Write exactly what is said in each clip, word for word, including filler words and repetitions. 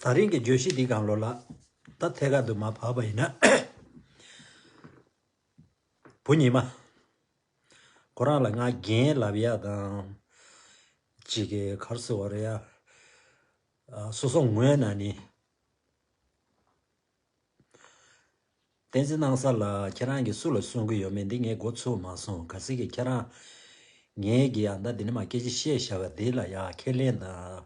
ད་རིང་གི་བརྗོད་གཞི་འདི་སྒང་ལོགས་ལ། ད་ཐད་ཀར་དུ་མར་བབས་པ་ཡིན་ན། བུ་ཉི་མ། ཁོ་རང་ལ་ང་རྒན་ལབ་ཡ་དང་། ཅིག་གི་ག་རེ་ཟེར་བ་རེད་ཡ། ཨ། སོ་སོ་ངོས་ནས་ནི། བསྟན་འཛིན་སྣང་གསལ་ལགས། ཁྱེད་རང་གིས་སུ་ལ་གསུང་གི་ཡོད་མེད་འདི་ངས་མགོ་ཚོས་མ་སོང་། གལ་སྲིད་ཀྱི་ཁྱེད་རང་ངས་ཀྱི་ཨ་ད་འདི་ནས་མར་སྐད་ཆ་བཤད་བཞག་པ་འདི་ལ་ཡ་ཁས་ལེན་དང་།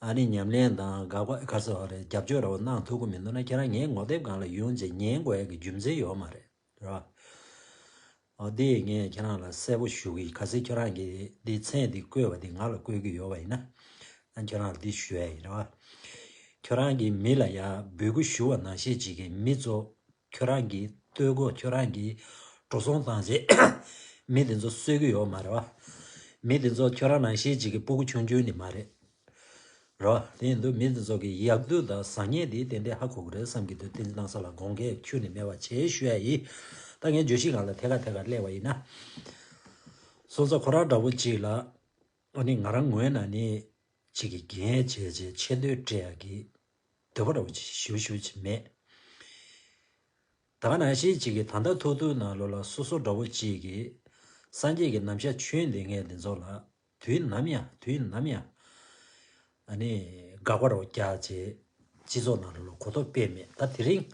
ཨ་ནི་ཉམས་ལེན་དང་དགག་པ་ག་རེ་ཟེར་བ་རེད། རྒྱབ་སྐྱོར་འདྲ་བོ་གནང་ཐུབ་ཀྱི་མི་འདུག་ན། ཁྱེད་རང་ངའི་ངོ་དེབ་སྒང་ལ་ཡོང་བྱས་ཉན་དགོས་ཡ་གི་རྒྱུ་མཚན་ཡོད་མ་རེད། རེད་བ། ཨ། འདི་ངས་ཁྱེད་རང་ལ་གསལ་པོ་ཞུ་གི་ཡིན། གལ་སྲིད་ཁྱེད་རང་གིས་འདི་མཚན་འདི་བཀོད་པ་འདི་ང་ལ་བཀོད་ཀྱི་ཡོད་པ་ཡིན་ན། ཨ། ཁྱེད་རང་ལ་འདི་ཞུ་ཡ་ཡིན། རེད་བ། ཁྱེད་རང་གིས་མི་ལ་ཡ་འབོད་སྐུལ་ཞུ་བ་ནང་བཞིན་ཅིག་གི་མི་ཚོ། ཁྱོད་རང་གིས་ལྟོས་གོ། ཁྱོད་རང་གིས་འགྲོ་སོང་བཏང་རྗེས་མི་དེ་ཚོ་གསོད་ཀྱི་ཡོད་མ་རེད་བ། མི་དེ་ཚོ་ཁྱོད་རང་ནང་བཞིན་ཅིག་གི་སྤུ་གུ་ཆུང་ཆུང་ནི་མ་རེད། རེད་བ། དེ་ཡིན་དུས་མི་དེ་ཚོ་གི་ཡག་སྡུག་དང་བཟང་ངན་དེ་ཏན་ཏན་ཧ་གོ་གི་རེད་བསམ་གྱི་འདུག་བསྟན་འཛིན་སྣང་གསལ་ལགས། དགོངས་འགལ་ཁྱོན་ནས་མེད་པ་བྱས་ཞུ་ཡ་ཡིན། ད་ངས་བརྗོད་གཞི་སྒང་ལ་ཐད་ཀར་ཐད་ཀར་སླེབས་པ་ཡིན་ན། སོང་ཙང་ཁོ་རང་འདྲ་བོ་ཅིག་ལ། ཨ་ནི་ང་རང་ངོས་ནས་ནི་ཅིག་གི་འགན་བྱས་རྗེས་ཆེ་འདོད་སྤྲད་ཡ་གི་འདོད་པ་འདྲ་བོ་ཅིག་ཞེ་པོ་ཞེ་པོ་ཅིག་མེད། ད་ག་ནང་བཞིན་ཅིག་གི་ད་ལྟ་ཐུག་ཐུག་ནང་ལོགས་ལ་སོ་སོ་འདྲ་བོ་ཅིག་གི་སངས་རྒྱས་ཀྱི་རྣམ་གཞག་ཆོས་འདི་ངས་འདི་ཚོ་ལ་དུས་ནམ་ཡང་དུས་ནམ་ཡང་ཨ་ནི་དགག་པ་འདྲ་བོ་རྒྱག་བྱས་སྤྱི་ཚོགས་ནང་ལོགས་ལ་གོ་རྟོགས་སྤེལ་མེད། ད་དེ་རིང་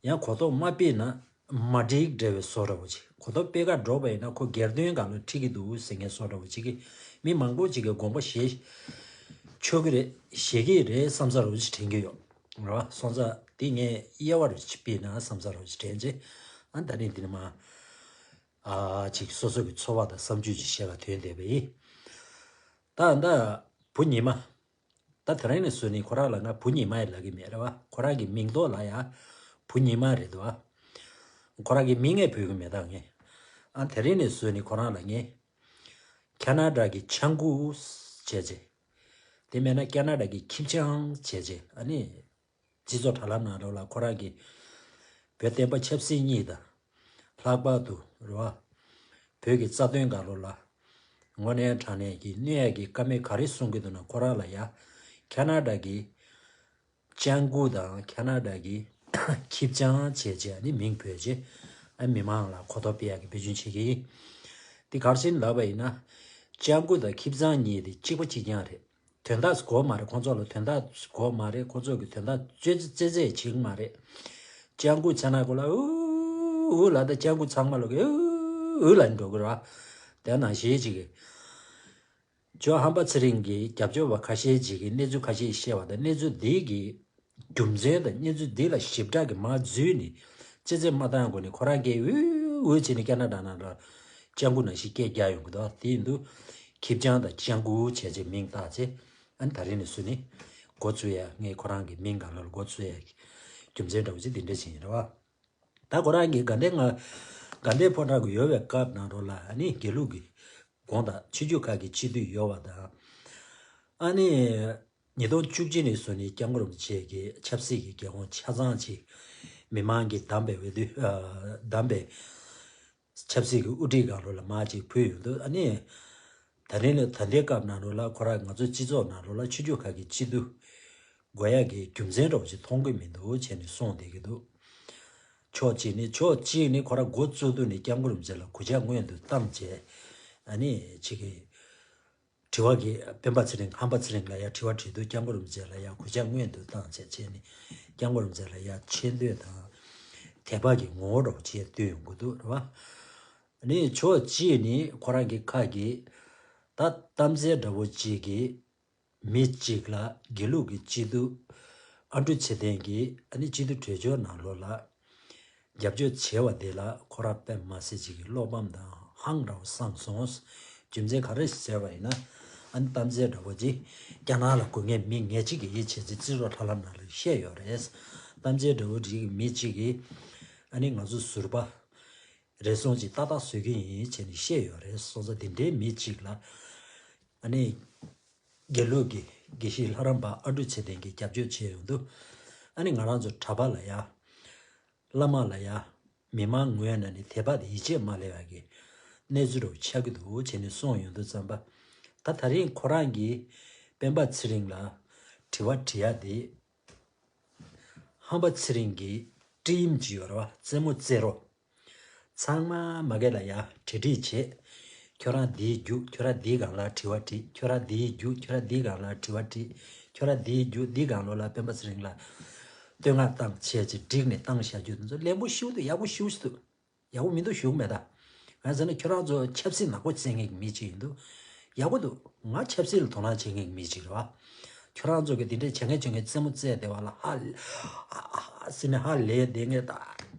ཡང་གོ་རྟོགས་མ་སྤེལ་ན། མ་འགྲིག་འདྲ་བའི་བཟོ་འདྲ་བོ་ཅིག་གོ་རྟོགས་སྤེལ་ག་འགྲོ་བ་ཡིན་ན་ཁོ་སྒེར་དོན་སྒང་ལ་འཁྲིད་ཀྱི་འདུག་ཟེར་མཁན་བཟོ་འདྲ་བོ་ཅིག་གིས་མི་མང་པོ་ཅིག་གིས་དགོངས་པ་བཞེས་ཆོག་གི་རེད། བཞེས་ཀྱི་རེད་བསམ་ས་འདྲ་བོ་ཅིག་དྲན་གྱི་ཡོད་རེད་བ། སོང་ཙང་དེ་ངས་དབྱེ་བ་འདྲ་བོ་ཅིག་སྤེལ་ན་བསམ་ས་འདྲ་བོ་ཅིག་དྲན་རྗེས། ཨ། ད་ནི་འདི་ནས་མར་ཨ་ཅིག་སོ་སོ་གི་ཚོར་བ་དང་བསམ་ཚུལ་ཅིག་བཤད་ག་ཐོན་བསྡད་པ་ཡིན། ད་ད་བུ་ཉི་མ། ད་དེ་རིང་ནས་བཟུང་ནས་ཁོ་རང་ལ་ང་བུ་ཉི་མ་ཡི་ལབ་ཀྱི་མེད་རེད་བ། ཁོ་རང་གི་མིང་ཐོག་ལ་ཡ་བུ་ཉི་མ་རེད་འདུག་བ། ཁོ་རང་གི་མིང་ངས་འབོད་ཀྱི་མེད་ད་ངས། ཨ། དེ་རིང་ནས་བཟུང་ནས་ཁོ་རང་ལ་ངས་ཁ་ན་ཌ་གི་ལྕང་གུ་བྱས་རྗེས། དེ་མེད་ན་ཁ་ན་ཌ་གི་ཁྱི་སྤྱང་བྱས་རྗེས། ཨ་ནི་སྤྱི་ཚོགས་དྲ་ལམ་ནང་ལོགས་ལ་ཁོ་རང་གི་བོད་བསྟན་པ་ཆབ་སྲིད་གཉིས་དང་། ལྷག་པར་དུ་རེད་བ། བོད་ཀྱི་རྩ་དོན་སྒང་ལོགས་ལ་དངོས་གནས་དྲང་གནས་ཀྱི་གནོད་ཡག་གི་བཀའ་མོལ་ག་རེ་གསུང་གི་འདུག་ན། ཁོ་རང་ལ་ཡ་ཁ་ན་ཌ་གི་ལྕང་གུ་དང་ཁ་ན་ཌ་གི་ཁྱི་སྤྱང་བྱས་བྱས་ནི་མིང་འབོད་བྱས། ཨ། མི་མང་ལ་གོ་རྟོགས་སྤེལ་ཡག་གི་འབད་བརྩོན་བྱེད་ཀྱི་ཡིན། འདི་ག་རེ་བྱས་ནས་ལབ་པ་ཡིན་ན། ལྕང་གུ་དང་ཁྱི་སྤྱང་གཉིས་དེ་གཅིག་པ་གཅིག་རྐྱང་རེད། དོན་དག་གོ་མ་རེད། ཁོང་ཚོ་ལ་དོན་དག་གོ་མ་རེད། ཁོང་ཚོ་གི་དོན་དག་རྩོད་རྩོད་རྩོད་བྱེད་ཀྱི་མ་རེད། ལྕང་གུ་ཆ་ན་ཁོ་ལ་ཨུ་ཨུ་ལབ། ད་ལྕང་གུ་ཚང་མ་ལོག་གི་ཨུ་ཨུ་ལབ་འགྲོ་གི་རེད་བ། དེ་ནང་བཞིན་ཅིག་གི་ཇོ་ཧམ་པ་ཚེ་རིང་གི་རྒྱབ་སྐྱོར་བ་ཁ་ཤས་ཅིག་གིས་གནས་ཚུལ་ཁ་ཤས་བཤད་པ་དང་། གནས་ཚུལ་འདི་གི་རྒྱུ་མཚན་དང་གནས་ཚུལ་འདི་ལ་ཞིབ་ཕྲ་གི་མར་འཛུལ་ནས་ཅི་ཚེ་མ་བཏང་དགོས་ནས་ཁོ་རང་སྐད་ཨུ་ཨུ་བྱས་ནས་ཁ་ན་ཌ་ནང་ལ་ལྕང་གུ་ནང་བཞིན་སྐད་རྒྱག་ཡོང་གི་འདུག་དེ་ཡིན་དུས་ཁྱི་སྤྱང་དང་ལྕང་གུ་བྱས་བྱས་མིང་བཏགས་བྱས། ཨ་ནི་ད་རིང་ནས་བཟུང་ནས་འགོ་བཙུགས་ཡ། ངས་ཁོ་རང་གི་མིང་སྒང་ལ་འགོ་བཙུགས་ཡ་རྒྱུ་མཚན་འདྲ་བོ་ཅིག་འདི་འདྲ་ཞིག་ཡིན་རེད་བ། ད་ཁོ་རང་གི་དགའ་ལྡན་ང་དགའ་ལྡན་ཕོ་བྲང་གི་ཡོད་པའི་སྐབས་ནང་ལོགས་ལ། ཨ་ནི་དགེ་ལུགས་ཀྱི་དགོངས་དག་ཆོས་བརྒྱུད་ཁག་གི་སྤྱི་འཐུས་ཡོད་པ་དང་། ཨ་ནི་ཉིས་སྟོང་བཅུ་གཅིག་ནས་བཟུང་ནས་སྐྱབས་མགོན་རིན་པོ་ཆེ་གི་ཆབ་སྲིད་ཀྱི་རྒྱལ་དབང་ཆ་ཚང་ཅིག་མི་མང་གིས་བདམས་པའི་འོས་བསྡུ། ཨ། བདམས་པའི་ཆབ་སྲིད་ཀྱི་དབུ་ཁྲིད་སྒང་ལོགས་ལ་མར་ཅིག་ཕུལ་ཡོང་དུས། ཨ་ནི་ད་རིང་ལ་ད་ལྟའི་སྐབས་ནང་ལོགས་ལ་ཁོ་རང་ང་ཚོ་སྤྱི་ཚོགས་ནང་ལོགས་ལ་ཆོས་བརྒྱུད་ཁག་གི་སྤྱི་འཐུས་དགོས་ཡག་གི་རྒྱུ་མཚན་འདྲ་བོ་ཅིག་མཐོང་གི་མི་འདུག་བྱས་ནས་གསུངས་བསྡད་ཀྱི་འདུག། ཕྱོགས་གཅིག་ནས་ཕྱོགས་གཅིག་ནས་ཁོ་རང་འགོ་བཙུགས་དུས་ནས་སྐྱབས་མགོན་རིན་པོ་ཆེ་ལ་གུས་ཕྱག་སྔོན་དུ་བཏང་བྱས། ཨ་ནི་ཅིག་གི་དྲི་བ་གི་སྤེན་པ་ཚེ་རིང་། ཧམ་པ་ཚེ་རིང་ལ་ཡ་དྲི་བ་དྲིས་དུས་སྐྱབས་མགོན་རིན་པོ་ཆེ་ལ་ཡ་གུས་ཕྱག་སྔོན་དུ་བཏང་བྱས་བྱས་ནས་སྐྱབས་མགོན་རིན་པོ་ཆེ་ལ་ཡ་ཆེ་འདོད་དང་དད་པ་གི་ངོ་བོ་འདྲ་བོ་ཅིག་སྟོན་ཡོང་གི་འདུག་རེད་བ། ཨ་ནི་ཕྱོགས་གཅིག་ནས་ཁོ་རང་གི་ཁ་གི་ད་གཏམ་ཚིག་འདྲ་བོ་ཅིག་གིས། མི་གཅིག་ལ་དགེ་ལུགས་ཀྱི་སྤྱི་འཐུས་ཨ་འབྲུག་ཚེ་བརྟན་གྱིས་ཨ་ནི་སྤྱི་འཐུས་གྲོས་ཆོད་ནང་ལོགས་ལ་རྒྱབ་སྐྱོར་བྱས་པ་དེ་ལ་ཁོ་རང་དཔེ་མ་སྲིད་ཅིག་གི་བློ་ཕམ་དང་ཧང་འདྲ་བོ་སངས་སོང་། རྒྱུ་མཚན་ག་རེ་ཟེར་བ་ཡིན་ན། ཨ་ནི་གཏམ་ཚིག་འདྲ་བོ་ཅིག་རྒྱ་ནག་ལ་དགོས་མཁན་མི་ངས་གཅིག་གིས་ཡིད་ཆེས་ཚེ་སྤྱི་ཚོགས་དྲ་ལམ་ནང་ལ་བཤད་ཡོད་རེད། གཏམ་ཚིག་འདྲ་བོ་ཅིག་མི་གཅིག་གིས་ཨ་ནི་ང་ཚོ་ཟུར་པ་རེ་ཟུང་ཅིག་ཏག་ཏག་བཟོ་གི་ཡིན་བྱས་ནས་བཤད་ཡོད་རེད། སོང་ཙང་དེ་འདྲའི་མི་གཅིག་ལ་ཨ་ནི། དགེ་ལུགས་ཀྱི་དགེ་བཤེས་ལྷ་རམས་པ་ཨ་འབྲུག་ཚེ་བརྟན་གྱིས་རྒྱབ་སྐྱོར་བྱས་ཡོང་དུས། ཨ་ནི་ང་རང་ཚོ་གྲྭ་པ་ལ་ཡ། བླ་མ་ལ་ཡ། མི་མང་ངོས་ནས་ནི་དད་པ་དང་ཡིད་ཆེས་མ་སླེབས་པ་གི་གནས་ཚུལ་རུ་ཆགས་ཀྱི་འདུག་བྱས་ནས་གསུངས་ཡོང་དུས་ཙམ་པ། ད་ད་རིང་ཁོ་རང་གིས་སྤེན་པ་ཚེ་རིང་ལ་ དྲི་བ་དྲི་ཡ་དེ། ཧམ་པ་ཚེ་རིང་གི་དཀྲིས་ཡིམ་ཅིག་ཡོད་རེད་བ། རྩེད་མོ་རྩེ་རོགས། ཚང་མ་མ་གས་ལ་ཡ་བྲིས་བྲིས་བྱེད། ཁྱོད་རང་འདིའི་རྒྱུགས། ཁྱོད་རང་འདིའི་སྒང་ལ་དྲི་བ་དྲིས། ཁྱོད་རང་འདིའི་རྒྱུགས། ཁྱོད་རང་འདིའི་སྒང་ལ་དྲི་བ་དྲིས། ཁྱོད་རང་འདིའི་རྒྱུགས། འདིའི་སྒང་ལོགས་ལ་སྤེན་པ་ཚེ་རིང་ལ་བསྟོད་བསྔགས་བཏང་བྱས་ཅིག་བསྒྲིགས་ནས་བཏང་བཞག་རྒྱུ་དེ་ཚོ་ལན་པོ་ཤིའུ་འདུག་ཡག་པོ་ཤིའུ་ཤི་འདུག་ཡག་པོ་མི་འདུག་ཞུ་གི་མེད་ད། ང་ཟེར་ན་ཁྱོད་རང་ཚོ་ཆབ་སྲིད་ནག་པོ་རྩེད་མཁན་གྱི་མི་ཅིག་ཡིན་འདུག་ཡག་པོ་འདུག་ང་ཆབ་སྲིད་ལ་དོ་སྣང་བྱེད་མཁན་གྱི་མི་ཅིག་རེད་བ། ཁྱོད་རང་ཚོ་གི་འདི་འདྲའི་བྱེད་མཁན་བྱེད་མཁན་རྩེད་མོ་རྩེད་བསྡད་པ་ལ་ཧ་ཧ་ཧ་ཟེར་ནས་ཧ་ལས་བསྡད་མཁན་ད།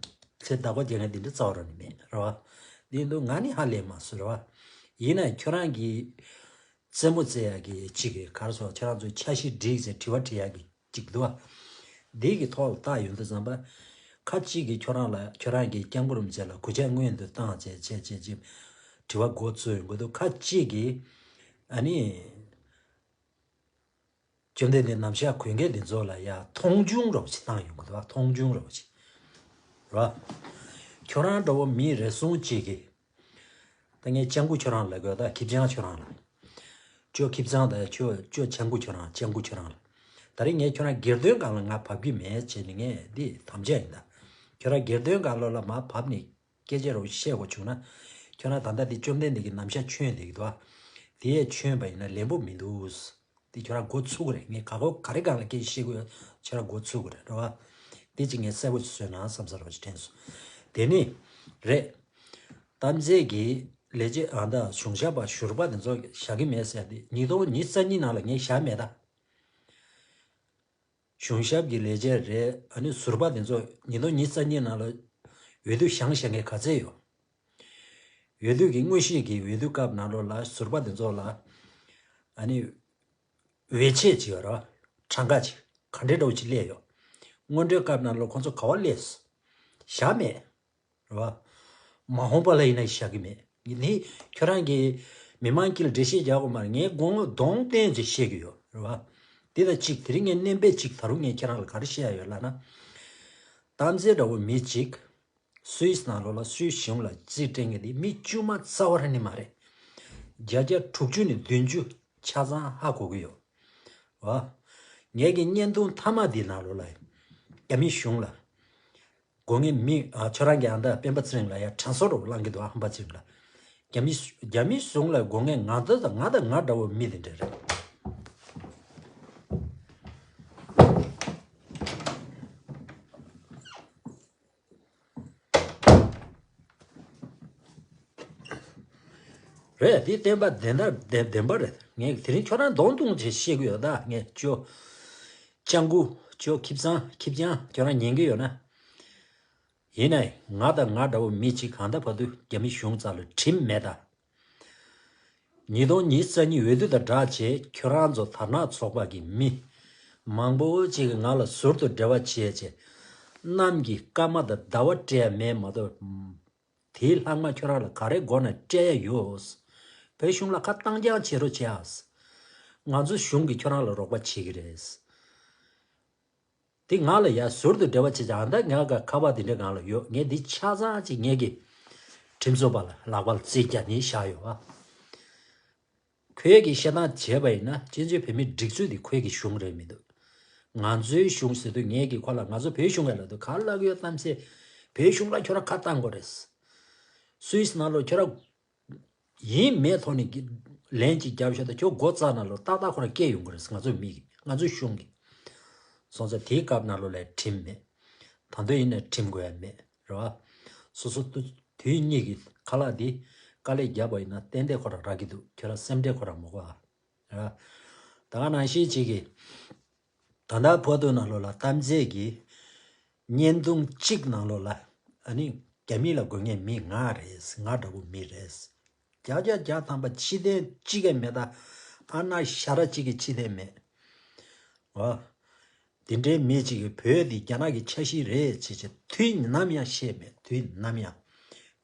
ཚེ་བདག་པོ་རྒྱག་མཁན་འདི་འདྲ་རྩ་བ་རང་ནས་མེད་རེད་བ། འདི་ཡིན་འདུག་ང་ནི་ཧ་ལས་མ་སོང་རེད་བ། ཡིན་ན་ཁྱོད་རང་གི་རྩེད་མོ་རྩེ་ཡག་གི་གཅིག་གི་གར་སོགས་ཁྱེད་རང་ཚོའི་འཆར་གཞི་སྒྲིག་ཟེར་དྲི་བ་དྲི་ཡག་གི་གཅིག་འདུག་བ། འདི་གི་ཐོག་ལ་བལྟ་ཡོང་དུས་ཙམ་པ། ཁ་གཅིག་གིས་ཁྱོད་རང་ལ་ཁྱོད་རང་གི་སྐྱབས་མགོན་རིན་པོ་ཆེ་ལ་གུས་ཕྱག་སྔོན་དུ་བཏང་བྱས་བྱས་བྱས་བྱས་དྲི་བ་འགོ་ཚུགས་ཡོང་གི་འདུག་ཁ་གཅིག་གིས་ཨ་ནི་བཅོམ་ལྡན་འདས་ནམ་ཞག་གོན་མཁན་འདི་ཚོ་ལ་ཡ་མཐོང་ཆུང་རོགས་ཅིག་བཏང་ཡོང་གི་འདུག་བ། མཐོང་ཆུང་རོགས་ཅིག་ར། ཁྱོད་རང་འདྲ་བོ་མི་རེ་ཟུང་གཅིག་གིས། ད་ངས་སྤྱང་ཀི་ཁྱོད་རང་ལབ་དགོས་ད། ཁྱི་སྤྱང་ཁྱོད་རང་ལ། ཅོ་ཁྱི་སྤྱང་ད་ཅོ་ཅོ་སྤྱང་ཀི་ཁྱོད་རང་སྤྱང་ཀི་ཁྱོད་རང་ལ། ད་རེས་ངས་ཁྱོད་རང་སྒེར་དོན་སྒང་ལ་ང་བབ་ཀྱི་མེད་བྱས་ནས་ངས་འདི་དམ་བཅའ་ཡིན་ད། ཁྱོད་རང་སྒེར་དོན་སྒང་ལོགས་ལ་མར་བབས་ནས་སྐད་ཆ་རོ་བཤད་དགོས་བྱུང་ན། ཁྱོད་རང་ད་ལྟ་འདི་བཅོམ་ལྡན་འདས་ཀྱི་ནམ་ཞག་ཆོད་བསྡད་ཀྱི་འདུག་ཨ། དེ་ཡས་ཆོད་པ་ཡིན་ན་ལན་པོ་མི་འདུག་འདི་ཁྱོད་རང་འགོ་ཚུགས་རེད། ངས་ག་གོ་ག་རེ་སྒང་ལ་སྐད་ཆ་བཤད་དགོས་ཁྱོད་རང་འགོ་ཚུགས་རེད་རེད་བ། འདི་ཅིག་ངས་གསལ་པོ་ཞིག་བཟོས་ན་བསམ་ས་རོ་ཞིག་དྲན་སོང་། དེ་ནི་རེད། གཏམ་རྫས་ཀྱི་ལས་བྱེད་ཨ་མདའ་གཞུང་ཞབས་པ་ཟུར་པ་དེ་ཚོ་བཞག་གི་མེད་ཟེར་ཏེ་ཉིས་སྟོང་ཉི་ཤུ་རྩ་གཉིས་ནང་ལ་ངས་བཞག་མེད་ད། གཞུང་ཞབས་ཀྱི་ལས་བྱེད་རེད། ཨ་ནི་ཟུར་པ་དེ་ཚོ་ཉིས་སྟོང་ཉི་ཤུ་རྩ་གཉིས་ནང་ལ་འོས་བསྡུ་བཞེངས་བཞེངས་མཁན་ག་ཚད་ཡོད། འོས་བསྡུ་གི་དངོས་གཞི་གི་འོས་བསྡུ་སྐབས་ནང་ལོགས་ལ་ཟུར་པ་དེ་ཚོ་ལ་ཨ་ནི་འོས་ཆད་ཅིག་ཡོད་ར། གྲངས་ཀ་ཅིག་ག་འདྲའི་འདྲ་བོ་ཅིག་སླེབས་ཡོད། སྔོན་འགྲོའི་སྐབས་ནང་ལོགས་ཁོང་ཚོ་ག་བ་སླེབས། བཞག་མེད། རེད་བ། མ་འོངས་པ་ལ་ཡིན་ན་བཞག་གི་མེད། འདི་ཁྱོད་རང་གིས་མི་མང་དཀྱིལ་འགྲེལ་བཤད་རྒྱག་དགོས་མ་རེད། ངས་དགོངས་པ་གདོང་བསྟན་ཅིག་བཤད་ཀྱི་ཡོད་རེད་བ། འདི་དང་གཅིག་དེ་རིང་ངས་སྣོན་པ་གཅིག་ད་རུང་ངས་ཁྱེད་རང་ལ་ག་རེ་བཤད་ཡ་ཡོད་ལབ་ན། གཏམ་རྫས་འདྲ་བོ་མི་གཅིག་སུད་སི་ནང་ལོགས་ལ་སུད་སི་གཞུང་ལ་རྩིས་སྤྲད་མཁན་དེ་མི་དཀྱུས་མ་རྩ་བ་རང་ནས་མ་རེད། བརྒྱ་ཆ་དྲུག་ཅུ་ནས་བདུན་ཅུ་ཆ་ཚང་ཧ་གོ་གི་ཡོད། བ། ངེད་ཀྱི་བརྙན་ཐུང་མཐའ་མ་འདི་ནང་ལོགས་ལ་རྒྱ་མི་གཞུང་ལ་དགོས་ངེས་མི་ཨ་ཁྱོད་རང་གི་ཨ་མདའ་སྤེན་པ་ཚེ་རིང་ལ་ཡ་དྲན་གསོ་རོགས་བླངས་ཀྱི་འདུག་ཨ་ཧམ་པ་ཚེ་རིང་ལ། རྒྱ་མི་རྒྱ་མི་གཞུང་ལ་དགོས་ངེས་ང་ཚོ་དང་ང་དང་ང་འདྲ་བོ་མི་དེ་འདྲ་རེད། རེད། དེ་བདེན་པ་བདེན་པ་བདེན་བདེན་པ་རེད། ངས་དེ་རིང་ཁྱོད་རང་གདོང་བསྟུན་བྱས་བཤད་གི་ཡོད་ད། ངས་ཅོ་སྤྱང་ཀི་ཅོ་ཁྱི་སྤྱང་ཁྱི་སྤྱང་ཁྱོད་རང་ཉན་གི་ཡོད་ན། ཡིན་ནའི་ང་དང་ང་འདྲ་བོ་མི་གཅིག་གང་ལྟར་བར་དུ་རྒྱ་མི་གཞུང་རྩ་ལ་གྲིམ་མེད་ད། ཉིས་སྟོང་ཉི་ཤུ་རྩ་གཉིས་འོས་བསྡུ་དང་སྦྲགས་བྱས་ཁྱོད་རང་ཚོ་དར་ནག་ཚོགས་པ་གི་མི་མང་པོ་ཅིག་གིས་ང་ལ་ཟུར་དུ་འབྲེལ་བ་བྱས་བྱས། གནམ་གྱི་སྐར་མ་དང་ཟླ་བ་སྤྲད་ཡ་མེད་མ་གཏོགས། དེའི་ལྷག་མ་ཁྱོད་རང་ལ་ག་རེ་དགོས་ན་སྤྲད་ཡ་ཡོད། བོད་གཞུང་ལ་ཁ་གཏང་རྐྱང་བྱེད་རོགས་བྱེད་ཨ། ང་ཚོ་གཞུང་གིས་ཁྱོད་རང་ལ་རོགས་པ་བྱེད་ཀྱི་རེད། དེ་ང་ལ་ཡ་ཟུར་དུ་འབྲེལ་བ་བྱེད་ཅག་ཨ་མདའ་ང་ག་ཁ་པར་དེ་འདྲ་གང་ལ་ཡོད། ངས་འདི་ཆ་ཚང་ཅིག་ངེད་ཀྱི་ཁྲིམས་རྩོད་པ་ལ་ལག་པ་ལ་རྩིས་རྒྱག་ནི་བཞག་ཡོད་ཨ། ཁོས་ཀྱི་བཤད་སྟངས་བྱས་པ་ཡིན་ན་སྤྱི་ཚོགས་བོད་མིའི་སྒྲིག་འཛུགས་འདི་ཁོས་ཀྱི་གཞུང་རེད་མི་འདུག་ང་ཚོའི་གཞུང་ཟེར་དུས་ངས་ཀྱི་ཁོ་ལ་ང་ཚོ་བོད་གཞུང་ཡ་ལ་འདུག་ག་ལབ་ཡོད་གཏམ་ཚེ། བོད་གཞུང་ལ་ཁྱོད་རང་ཁ་བཏང་དགོས་རེད། སུད་སི་ནང་ལོགས་ཁྱོད་རང་ཡིན་མེད་ཐོག་ནས་ཀྱི་ལན་ཅིག་རྒྱབ་ཤོག་ད་ཁྱོད་སྒོ་རྩ་ནང་ལོགས་ཏག་ཏག་ཁོ་རང་སྐད་ཡོང་གི་རེད། ང་ཚོ་མི་གི་ང་ཚོའི་གཞུང་གི་སོང་ཙང་དེའི་སྐབས་ནང་ལོགས་ལ་ཁྲིམས་མེད། ད་དུང་ཡིན་ན་ཁྲིམས་དགོས་ཡ་མེད་རེད་བ། སོ་སོ་དུ་དུས་གཉིས་ཀྱི་ཁ་ལག་འདི་དཀའ་ལས་བརྒྱབ་པ་ཡིན་ན་ཏན་ཏན་ཁོ་རང་རག་གི་འདུག་ཁྱོད་རང་སེམས་ཁྲལ་ཁོ་རང་མ་དགོས་ཨ། རེད་བ། ད་ག་ནང་བཞིན་ཅིག་གི་ད་ལྟ་བོད་དུ་ནང་ལོགས་ལ་གཏམ་རྫས་ཀྱི་བརྙན་ཐུང་གཅིག་ནང་ལོགས་ལ་ཨ་ནི་རྒྱ་མི་ལ་དགོས་ངེས་མི་ང་རེད། ང་འདྲ་བོ་མི་རེད། བརྒྱ་ཆ་བརྒྱ་ཐམ་པ་ཕྱི་རྟེན་གཅིག་གི་མེད་ད། ཨ་ན་ཤ་ར་གཅིག་གི་ཕྱི་རྟེན་མེད། འོ། དེ་འདྲའི་མི་གཅིག་གིས་བོད་འདི་རྒྱ་ནག་གི་ཆ་ཤས་རེད་ཅེས་བྱས་དུས་ནམ་ཡང་བཤད་མེད། དུས་ནམ་ཡང་།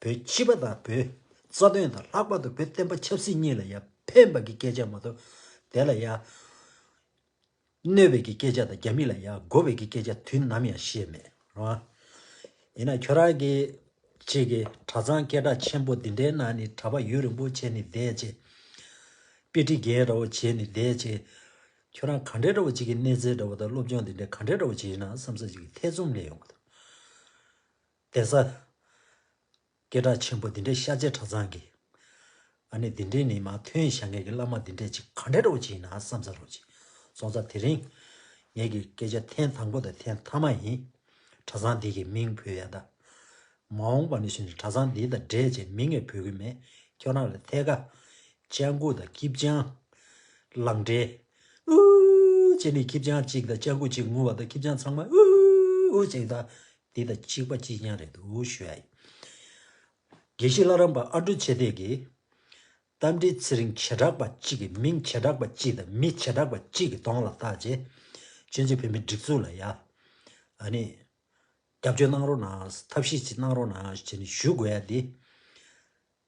བོད་སྤྱི་པ་དང་བོད་རྩ་དོན་དང་ལྷག་པར་དུ་བོད་བསྟན་པ་ཆབ་སྲིད་གཉིས་ལ་ཡང་ཕན་པ་གི་སྐད་ཆ་མ་གཏོགས་དེ་ལ་ཡང་གནོད་པའི་གི་སྐད་ཆ་དང་རྒྱ་མི་ལ་ཡང་དགོ་པའི་གི་སྐད་ཆ་དུས་ནམ་ཡང་བཤད་མེད་རོ། ཡིན་ན་ཁྱོད་རང་གི་ཅིག་གི་གྲྭ་ཚང་སྐད་གྲགས་ཆེན་པོ་འདི་འདྲའི་ནང་ནས་གྲྭ་པ་ཡུན་རིང་པོ་བྱས་ནས་བསྡད་བྱས། དཔེ་ཁྲིད་རྒན་འདྲ་བོ་བྱས་ནས་བསྡད་བྱས། ཁྱོད་རང་ག་འདྲའི་འདྲ་བོ་ཅིག་གི་གནས་ཚད་འདྲ་བོ་དང་སློབ་སྦྱོང་འདི་འདྲའི་ག་འདྲའི་འདྲ་བོ་ཅིག་ཡིན་ན་བསམ་ས་ཅིག་གི་ཐེ་ཚོམ་སླེབས་ཡོང་གི་འདུག་གདན་ས་སྐད་གྲགས་ཆེན་པོ་འདི་འདྲའི་ཤར་རྩེ་གྲྭ་ཚང་གི། ཨ་ནི་འདི་འདྲའི་ནས་མར་ཐོན་བཞག་མཁན་གྱི་བླ་མ་འདི་འདྲས་ཅིག་ག་འདྲ་འདྲ་བོ་ཅིག་ཡིན་ན་བསམ་ས་རོགས་ཅིག་སོང་ཙང་དེ་རིང་ངེད་ཀྱི་སྐད་ཆ་ཐེངས་དང་པོ་དང་ཐེངས་མཐའ་མ་ཡིན། གྲྭ་ཚང་འདི་གི་མིང་འབོད་ཡ་ད། མ་འོངས་པ་ནས་བཟུང་ནས་གྲྭ་ཚང་འདི་དང་འབྲེལ་བྱས་མིང་ངས་འབོད་གི་མེད། ཁྱོད་རང་ལ་ཐད་ཀ་སྤྱང་ཀི་དང་སྐྱིབ་སྤྱང་། ལང་འདྲེ། ཨུ་བྱས་ནས་སྐྱིབ་སྤྱང་གཅིག་དང་སྤྱང་ཀི་གཅིག་ངུ་བ་དང་སྐྱིབ་སྤྱང་ཚང་མ་ཨུ་ཨུ་བྱས་ད། འདི་དང་གཅིག་པ་གཅིག་རྐྱང་རེད་འདུག་ཞུ་ཡ་ཡིན། དགེ་བཤེས་ལྷ་རམས་པ་ཨ་འབྲུག་ཆོས་ལྡན་གྱིས། རྟ་མགྲིན་ཚེ་རིང་བྱེ་བྲག་པ་གཅིག་གི་མིང་བྱེ་བྲག་པ་གཅིག་དང་མི་བྱེ་བྲག་པ་གཅིག་གི་གདོང་ལ་བལྟས་རྗེས། སྤྱི་ཚོགས་བོད་མིའི་སྒྲིག་འཛུགས་ལ་ཡ། ཨ་ནི། རྒྱབ་སྐྱོར་གནང་རོགས་གནང་། ཐབས་ཤེས་ཅིག་གནང་རོགས་གནང་ཞེས་ནས་ཞུ་དགོས་ཡ་འདི།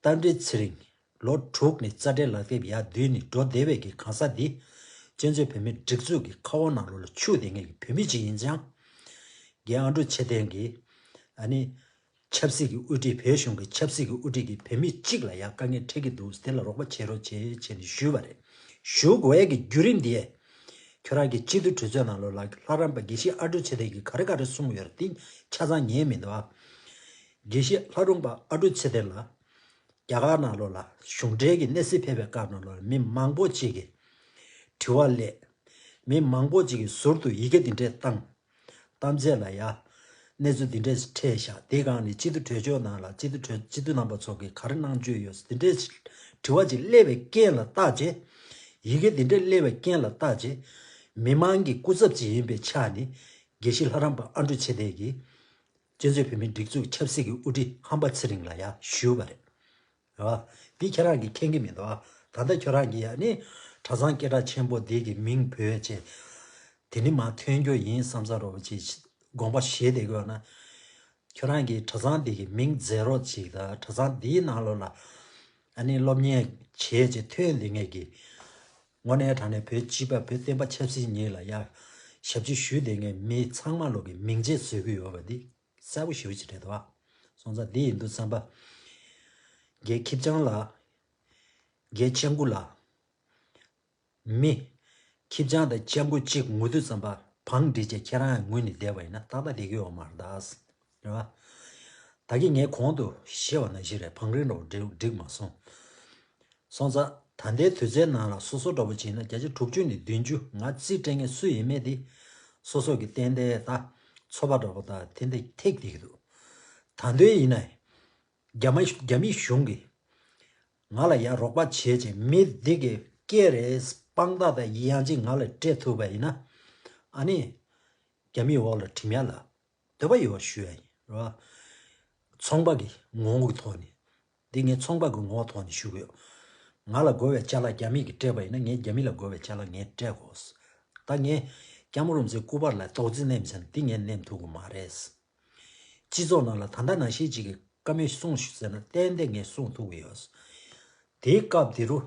རྟ་མགྲིན་ཚེ་རིང་ལོ་དྲུག་ནས་རྩ་འགྲན་ལག་དེབ་ཡར་བསྡུས་ནས་འགྲོ་བདེ་བའི་གི་གང་ཟག་འདི། སྤྱི་ཚོགས་བོད་མིའི་སྒྲིག་འཛུགས་ཀྱི་ཁ་འོག་ནང་ལོགས་ལ་ཆུད་བསྡད་མཁན་གྱི་བོད་མི་ཅིག་ཡིན་ཙང་། རྒན་ཨ་འབྲུག་ཆོས་ལྡན་གྱིས། ཨ་ནི། ཆབ་སྲིད་ཀྱི་དབུ་ཁྲིད། བོད་གཞུང་གི་ཆབ་སྲིད་ཀྱི་དབུ་ཁྲིད་ཀྱིས་བོད་མི་གཅིག་ལ་ཡང་དཀའ་ངལ་འཕྲད་ཀྱི་འདུག་དེ་ལ་རོགས་པ་བྱེད་རོགས་བྱེད་བྱས་ནས་ཞུས་པ་རེད། ཞུ་དགོས་ཡས་ཀྱི་བརྒྱུད་རིམ་འདི། ཁྱོད་རང་གི་སྤྱི་འཐུས་གྲོས་ཚོགས་ནང་ལོགས་ལ་ལྷ་རམས་པ་དགེ་བཤེས་ཨ་འབྲུག་ཆོས་ལྡན་གྱིས་ག་རེ་ག་རེ་གསུངས་ཡོད་རེད་དེ་ཆ་ཚང་ཉན་མི་འདུག་ཨ། དགེ་བཤེས་ལྷ་རམས་པ་ཨ་འབྲུག་ཆོས་ལྡན་ལགས། རྒྱ་གར་ནང་ལོགས་ལ་གཞུང་འབྲེལ་གྱི་གནས་ཚུལ་ཕེབས་པའི་སྐབས་ནང་ལོགས་ལ་མི་མང་པོ་ཅིག་གིས་དྲི་བ་སླེབས། མི་མང་པོ་ཅིག་གིས་ཟུར་དུ་ཡི་གེ་འདི་འདྲས་བཏང་། གཏམ་བཤད་ལ་ཡ། གནས་ཚུལ་འདི་འདྲས་འཕྲད་བཞག་དེའི་སྒང་ནས་སྤྱི་འཐུས་གྲོས་ཆོད་ནང་ལ་སྤྱི་འཐུས་གྲོས་སྤྱི་འཐུས་རྣམ་པ་ཚོ་གིས་ག་རེ་གནང་བརྗོད་ཡོད་འདི་འདྲས་དྲི་བ་ཅིག་སླེབས་པའི་རྐྱེན་ལ་བརྟག་བྱས། ཡི་གེ་འདི་འདྲས་སླེབས་པའི་རྐྱེན་ལ་བརྟག་བྱས། མི་མང་གི་སྐུ་ཚབ་ཅིག་ཡིན་པའི་ཆ་ནས་དགེ་བཤེས་ལྷ་རམས་པ་ཨ་འབྲུག་ཆོས་ལྡན་གྱིས་སྤྱི་ཚོགས་བོད་མིའི་སྒྲིག་འཛུགས་ཆབ་སྲིད་ཀྱི་དབུ་ཁྲིད་ཧམ་པ་ཚེ་རིང་ལ་ཡ་ཞུས་པ་རེད། རེད་བ། འདི་ཁྱེད་རང་གིས་མཁྱེན་གྱི་མི་འདུག་ཨ། ད་ལྟ་ཁྱོད་རང་གིས་ཡ་ནི་གྲྭ་ཚང་སྐད་གྲགས་ཆེན་པོ་འདི་གི་མིང་བོས་བྱས། དེ་ནི་མར་ཐོན་རྒྱུ་ཡིན་བསམ་ས་རོགས་ཅིག་དགོངས་པ་བཞེས་བསྡད་དགོས་ན། ཁྱོད་རང་གིས་གྲྭ་ཚང་འདི་གི་མིང་བརྗེ་རོགས་ཅིག་དང་གྲྭ་ཚང་འདིའི་ནང་ལོགས་ལ། ཨ་ནི་སློབ་གཉེར་བྱས་བྱས་ཐོན་བསྡད་མཁན་གྱི། དངོས་གནས་དྲང་གནས་བོད་སྤྱི་པ་བོད་བསྟན་པ་ཆབ་སྲིད་གཉིས་ལ་ཡ། ཞབས་ཕྱི་ཞུས་བསྡད་མཁན་མི་ཚང་མ་ལོག་གི་མིང་ཆད་བཟོ་གི་ཡོད་པ་འདི་གསལ་པོ་ཞེ་པོ་ཅིག་རེད་དོ། སོང་ཙང་འདི་ཡིན་དུས་ཙམ་པ། རྒན་སྐྱིབ་སྤྱང་ལགས། རྒན་སྤྱང་ཀི་ལགས། མི། སྐྱིབ་སྤྱང་དང་སྤྱང་ཀི་གཅིག་ངུ་དུས་ཙམ་པ་བང་སྒྲིག་བྱས་ཁྱེད་རང་ཡང་ངུས་ནས་བསྡད་པ་ཡིན་ན་ཏག་ཏག་བསྡད་ཀྱི་ཡོད་མ་རེད་ད། རེད་བ། ད་གིན་ངས་གོང་དུ་བཤད་པ་ནང་བཞིན་རེད། བང་རིམ་འདྲ་བོ་འགྲིག་འགྲིག་མ་སོང་། སོང་ཙང་ད་ལྟའི་དུས་ཚོད་ནང་ལ་སོ་སོ་འདྲ་བོ་བྱས་ན་བརྒྱ་ཆ་དྲུག་ཅུ་ནས་བདུན་ཅུ་ང་རྩིས་སྤྲད་མཁན་སུ་ཡིན་མེད་དེ། སོ་སོ་གི་ཏན་ཏན་ད་ཚོ་པ་འདྲ་བོ་དང་ཏན་ཏན་ཐེག་བསྡད་ཀྱི་འདུག་ད་དུང་ཡིན་ན། རྒྱ་མི་རྒྱ་མི་གཞུང་གིས་ང་ལ་ཡང་རོགས་པ་བྱས་བྱས་མི་འདི་གི་སྐད་རེད་དཔང་རྟགས་དང་ཡང་ཅིག་ང་ལ་སྤྲད་ཐུབ་པ་ཡིན་ན། ཨ་ནི། རྒྱ་མིའི་འོག་ལ་འགྲིམ་ཡ་ལ་འདོད་པ་ཡོད་པ་ཞུ་ཡ་ཡིན་རོ། ཚོང་པ་གི་ངོ་བོ་གི་ཐོག་ནས། འདི་ངས་ཚོང་པ་གི་ངོ་བོ་ཐོག་ནས་ཞུ་གི་ཡོད། ང་ལ་དགོས་པའི་ཅ་ལག་རྒྱ་མི་གིས་སྤྲད་པ་ཡིན་ན་ངས་རྒྱ་མི་ལ་དགོས་པའི་ཅ་ལག་ངས་སྤྲད་དགོས། ད་ངས་སྐྱབས་མགོན་རིན་པོ་ཆེའི་སྐུ་པར་ལ་རྡོག་རྫིས་མནན་བྱས་ན་འདི་ངས་མནན་ཐུབ་ཀྱི་མ་རེད། སྤྱི་ཚོགས་ནང་ལ་ད་ལྟ་ནང་བཞིན་ཅིག་གི་བཀའ་མོལ་གསུངས་ཤིག་ཟེར་ན་ཏན་ཏན་ངས་གསུང་ཐུབ་ཀྱི་ཡོད། དེའི་སྐབས་དེ་རུ་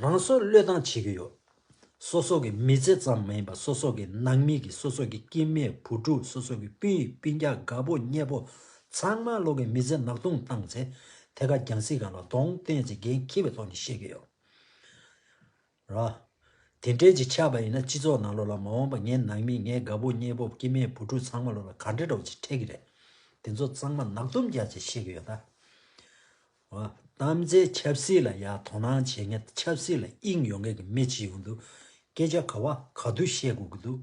རང་སྲོག་བློས་བཏང་བྱེད་ཀྱི་ཡོད། སོ་སོ་གི་མི་ཚེ་ཙམ་མ་ཡིན་པར་སོ་སོ་གི་ནང་མི་གི་སོ་སོ་གི་སྐྱེ་དམན་བུ་ཕྲུག་སོ་སོ་གི་སྤུན་སྤུན་ཀྱག་དགའ་པོ་ཉེ་པོ་ཚང་མ་ལོག་གི་མི་ཚེ་ནག་ཐུང་བཏང་ཚེ་ཐད་ཀར་རྒྱང་སྲིང་སྒང་ལ་གདོང་བསྟན་ཚེ་འགན་འཁྱེར་བའི་ཐོག་ནས་བཤད་ཀྱི་ཡོད། ར། དེ་འདྲའི་ཅིག་ཆགས་པ་ཡིན་ན་སྤྱི་ཚོགས་ནང་ལོགས་ལ་མ་འོངས་པ་ངའི་ནང་མི་ངའི་དགའ་པོ་ཉེ་པོ་སྐྱེ་དམན་བུ་ཕྲུག་ཚང་མ་ལོགས་ལ་ག་འདྲ་འདྲ་བོ་ཅིག་འཕྲད་ཀྱི་རེད། དེ་ཚོ་ཚང་མ་ནག་ཐུམ་རྒྱག་ཅིག་བཤད་ཀྱི་ཡོད་ད། འོ། གཏམ་བརྗེ་ཆབ་སྲིད་ལ་ཡ་དོ་སྣང་བྱེད་མཁན་ཆབ་སྲིད་ལ་དབྱིངས་ཡོད་མཁན་གྱི་མི་ཅིག་ཡོང་དུས་སྐད་ཆ་ག་བ་ག་དུས་བཤད་དགོས་ཀྱི་འདུག་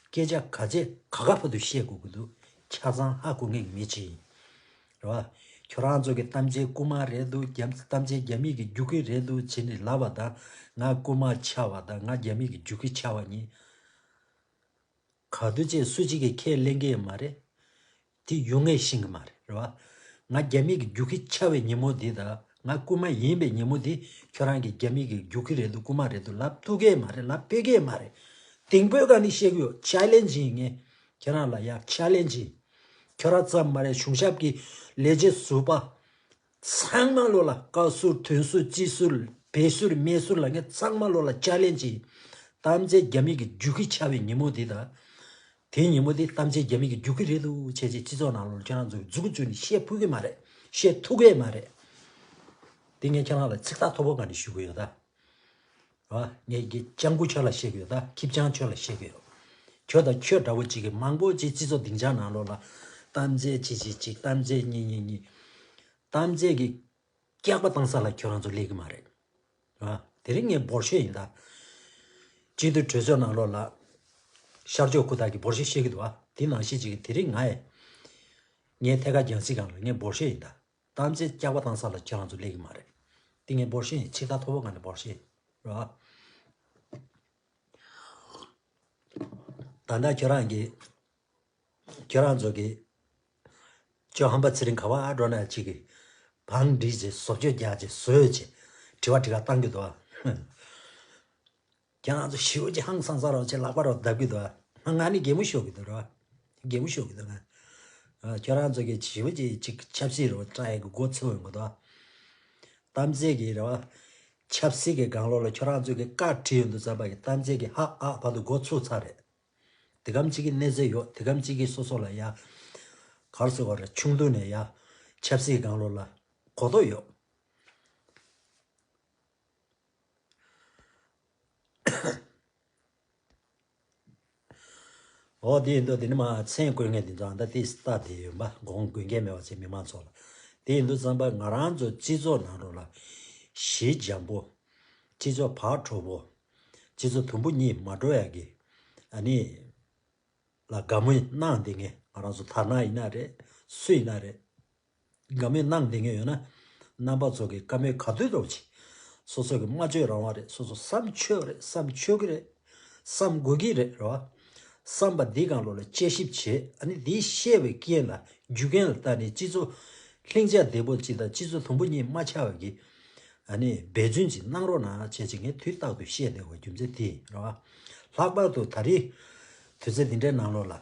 སྐད་ཆ་ག་ཚད་ག་ག་བར་དུ་བཤད་དགོས་ཀྱི་འདུག་ཆ་ཚང་ཧ་གོ་མཁན་གྱི་མི་ཅིག་ཡིན། རེད་བ། ཁྱོད་རང་ཚོ་གི་གཏམ་བརྗེ་རྐུ་མ་རེད་འདུག་རྒྱ་གཏམ་བརྗེ་རྒྱ་མི་གི་རྒྱུག་ཁྱི་རེད་འདུག་བྱས་ནས་ལབ་པ་དང་ང་རྐུ་མ་ཆགས་པ་དང་ང་རྒྱ་མི་གི་རྒྱུག་ཁྱི་ཆགས་པ་གཉིས། ག་དུས་བྱས་སུ་གཅིག་གིས་ཁས་ལེན་གྱི་ཡོད་མ་རེད། དེ་ཡོང་ངེས་ཤེས་ཀྱི་མ་རེད། རེད་བ། ང་རྒྱ་མི་གི་རྒྱུག་ཁྱི་ཆགས་པའི་ཉིན་མོ་འདི་དང་ང་རྐུ་མ་ཡིན་པའི་ཉིན་མོ་འདི་ཁྱོད་རང་གིས་རྒྱ་མི་གི་རྒྱུག་ཁྱི་རེད་འདུག་རྐུ་མ་རེད་འདུག་ལབ་ཐུབ་ཀྱི་ཡོད་མ་རེད། ལབ་ཕོད་ཀྱི་ཡོད་མ་རེད། དེང་བོད་ག་ནས་བཤད་ཀྱི་ཡོད། ཆེ་ལེན་ཇི་ཡིན་ངས་ཁྱོད་རང་ལ་ཡ་ཆེ་ལེན་ཇི་ཡིན། ཁྱོད་རང་ཙམ་མ་རེད། གཞུང་ཞབས་ཀྱི་ལས་བྱེད་ཟུར་པ་ཚང་མ་ལོ་ལ་བཀའ་ཟུར་དོན་ཟུར་སྤྱི་ཟུར་བེད་ཟུར་མེད་ཟུར་ལ་ངས་ཚང་མ་ལོ་ལ་ཆེ་ལེན་ཇི་ཡིན། གཏམ་བརྗེ་རྒྱ་མི་གི་རྒྱུག་ཁྱི་ཆགས་པའི་ཉིན་མོ་འདི་དང་། དེའི་ཉིན་མོ་དེ་གཏམ་བརྗེ་རྒྱ་མི་གི་རྒྱུག་ཁྱི་རེད་འདུག་བྱས་བྱས་སྤྱི་ཚོགས་ནང་ལོགས་ཁྱེད་རང་ཚོ་གི་མཛུ་གུ་བཙུགས་ནས་བཤད་ཕོད་ཀྱི་མ་རེད། བཤད་ཐུབ་ཀྱི་མ་རེད། དེ་ངས་ཁྱེད་རང་ལ་ཚིག་ཐག་མཐོ་པོ་ག་ནས་ཞུ་གི་ཡོད་ད། ར། ངས་ཀྱི་སྤྱང་ཀུ་ཁྱོད་ལ་བཤད་གི་ཡོད། ད་ཁྱི་སྤྱང་ཁྱོད་ལ་བཤད་གི་ཡོད། ཁྱོད་དང་ཁྱོད་འདྲ་བོ་གཅིག་གི་མང་པོ་གཅིག་སྤྱི་ཚོགས་སྡིངས་ཆ་ནང་ལོགས་ལ་གཏམ་ཚེ་གཅིག་གཅིག་གཅིག་གཏམ་ཚེ་གཉིས་གཉིས་གཉིས། གཏམ་ཚེ་གི་སྐྱག་པ་བཏང་ས་ལ་ཁྱོད་རང་ཚོ་སླེབས་གི་མ་རེད། ར། དེ་རིང་ངས་འབོར་ཤོད་ཡིན། ད་སྤྱི་འཐུས་གྲོས་ཚོགས་ནང་ལོགས་ལ་ཤར་ཕྱོགས་ཁུ་ཐག་གི་འབོར་ཤོད་བཤད་གི་འདུག་ཨ། དེ་ནང་བཞིན་གཅིག་གི་དེ་རིང་ང་ཡི་ངའི་ཐད་ཀར་རྒྱང་སྲིང་སྒང་ལ་ངས་འབོར་ཤོད་ཡིན། ད་གཏམ་ཚེ་སྐྱག་པ་བཏང་ས་ལ་ཁྱེད་རང་ཚོ་སླེབས་ཀྱི་མ་རེད། དེ་ངས་འབོར་ཤེས་ཡིན། ཕྱི་ཐག་མཐོ་པོ་ངང་ནས་འབོར་ཤེས་ཡིན། རོ། ད་ལྟ་ཁྱོད་རང་གིས་ཁྱོད་རང་ཚོ་གིས་ཅོ་ཧམ་པ་ཚེ་རིང་ག་བ་འགྲོ་ན་གཅིག་གིས་བང་སྒྲིག་བྱས་བཟོ་བཅོས་རྒྱག་བྱས་བཟོས་བྱས་དྲི་བ་དྲི་ག་བཏང་གི་འདུག་ཁྱེད་རང་ཚོ་ཞེ་པོ་ཅིག་ཧང་སང་ས་རོགས་ཅེས་ལག་པ་རོགས་བརྡབ་ཀྱི་འདུག་ང་ནི་གད་མོ་ཤོར་གྱི་འདུག་རོ། གད་མོ་ཤོར་གྱི་འདུག་ང་། ཨ། ཁྱོད་རང་ཚོ་གིས་ཞེ་པོ་ཅིག་ཅིག་ཆབ་སྲིད་རོགས་སྐྲག་ཡས་ཀྱི་མགོ་ཚོས་ཡོང་གི་འདུག་གཏམ་ཚེ་གི་རེད་བ། ཆབ་སྲིད་ཀྱི་སྒང་ལོགས་ལ་ཁྱོད་རང་ཚོ་གིས་བཀའ་ཁྲིད་ཡོང་དུས་ཙམ་པ་གི་གཏམ་ཚེ་གི་ཧ་ཨ་བར་དུ་མགོ་ཚོས་ཚར་རེད། དེ་གམ་གཅིག་གི་གནས་ཚད་ཡོད། དེ་གམ་གཅིག་གི་སོ་སོ་ལ་ཡ། ག་རེ་ཟེར་དགོས་རེད། ཆུང་དུས་ནས་ཡ། ཆབ་སྲིད་སྒང་ལོགས་ལ་གོ་རྟོགས་ཡོད། འོ་དེ་ཡིན་དུས་དེ་ནི་མ་མཚན་བཀོད་མཁན་དེ་ཚོ་ཨ་ད་ཏིས་ལྟ་དེ་ཡོད་པ་དགོངས་དགོས་མཁན་མེད་པ་བྱས་མི་མང་ཚོ་ལ། དེ་ཡིན་དུས་ཙམ་པ་ང་རང་ཚོ་སྤྱི་ཚོགས་ནང་ལོགས་ལ་ཞི་འཇམ་པོ། སྤྱི་ཚོགས་བག་གྲོ་པོ། སྤྱི་ཚོགས་དུམ་བུ་གཉིས་མ་འགྲོ་ཡ་གི། ཨ་ནི། ལ་དགའ་མོས་གནང་བསྡད་མཁན་ང་རང་ཚོ་དར་ནག་ཡིན་ན་རེད། སུ་ཡིན་ན་རེད། དགའ་མོས་གནང་བསྡད་མཁན་ཡོད་ན། རྣམ་པ་ཚོ་གི་བཀའ་མོལ་ག་དུས་རོགས་གྱིས། སོ་སོ་གི་སྨྲ་བརྗོད་རང་དབང་རེད། སོ་སོ་བསམ་ཆོས་རེད། བསམ་ཆོས་ཀྱི་རེད། བསམ་དགོས་ཀྱི་རེད་རོ། བསམ་པ་འདི་སྒང་ལོགས་ལ་དཔྱད་ཞིབ་བྱེད། ཨ་ནི་འདི་བཤད་པའི་རྐྱེན་ལ་རྒྱུ་རྐྱེན་ལ་བལྟས་ནས་སྤྱི་ཚོགས་ལྷིང་འཇགས་བདེ་པོ་ཅིག་དང་སྤྱི་ཚོགས་དུམ་བུ་གཉིས་མ་ཆགས་པ་གི། ཨ་ནི་འབད་བརྩོན་ཅིག་གནང་རོགས་གནང་བྱས་ཅིག་ངས་དུས་རྟག་ཏུ་བཤད་བསྡད་པའི་རྒྱུ་མཚན་དེ་ཡིན་རོ། ལྷག་པར་དུ་ད་རེས་དུས་ཚོད་འདི་འདྲའི་ནང་ལོགས་ལ།